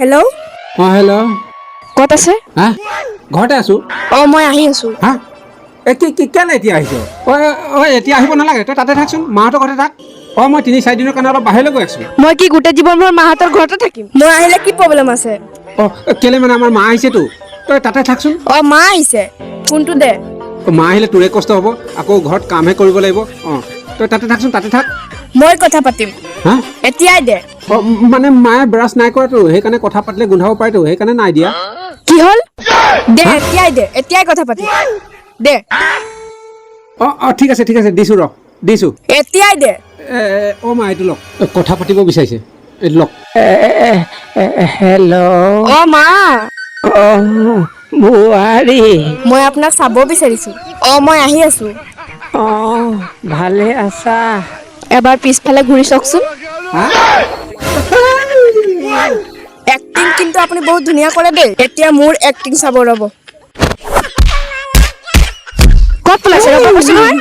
Hello'. অঁ, hello'. ক'ত আছে? হা, ঘৰতে আছোঁ। অঁ, মই আহি আছোঁ। হা, এই কি কি কেলৈ এতিয়া আহিছ? ঐ ঐ, এতিয়া আহিব নালাগে, তই তাতে থাকচোন, মাহঁতৰ ঘৰতে থাক। অঁ, মই 3-4 দিনৰ কাৰণে অলপ বাহিৰলৈ গৈ আছোঁ। মই কি গোটেই জীৱন মোৰ মাহঁতৰ ঘৰতে থাকিম? মই আহিলে কি প্ৰব্লেম আছে? অঁ, কেলৈ মানে আমাৰ মা আহিছেতো, তই তাতে থাকচোন। অঁ, মা আহিছে? ফোনটো দে। অঁ, মা আহিলে তোৰে কষ্ট হ'ব, আকৌ ঘৰত কামহে কৰিব লাগিব। অঁ, তই তাতে থাকচোন, তাতে থাক। মই কথা পাতিম। হা? এতিয়াই দে। অঁ, মানে মায়ে ব্ৰাছ নাই কৰাতো, সেইকাৰণে কথা পাতিলে গোন্ধাব পাৰেতো, সেইকাৰণে নাই দিয়া। কি হ'ল? দে, এতিয়াই দে, এতিয়াই কথা পাতিম, দে। অঁ অঁ ঠিক আছে, ঠিক আছে, দিছোঁ ৰ, দিছোঁ। এতিয়াই দে। এ, অ' মা, এইটো লওক, কথা পাতিব বিচাৰিছে, এইটো লওক। হেল্ল'। অঁ মা। অঁ, বোৱাৰী। মই আপোনাক চাব বিচাৰিছো। অঁ, মই আহি আছো। অঁ, ভালে আছা? এবাৰ পিছফালে ঘূৰি চাওকচোন। হা? এক্টিং কিন্তু আপুনি বহুত ধুনীয়া কৰে দেই। এতিয়া মোৰ এক্টিং চাব, ৰ'ব। ক'ত পলাইছে? ৰ'ব কৈছো নহয়।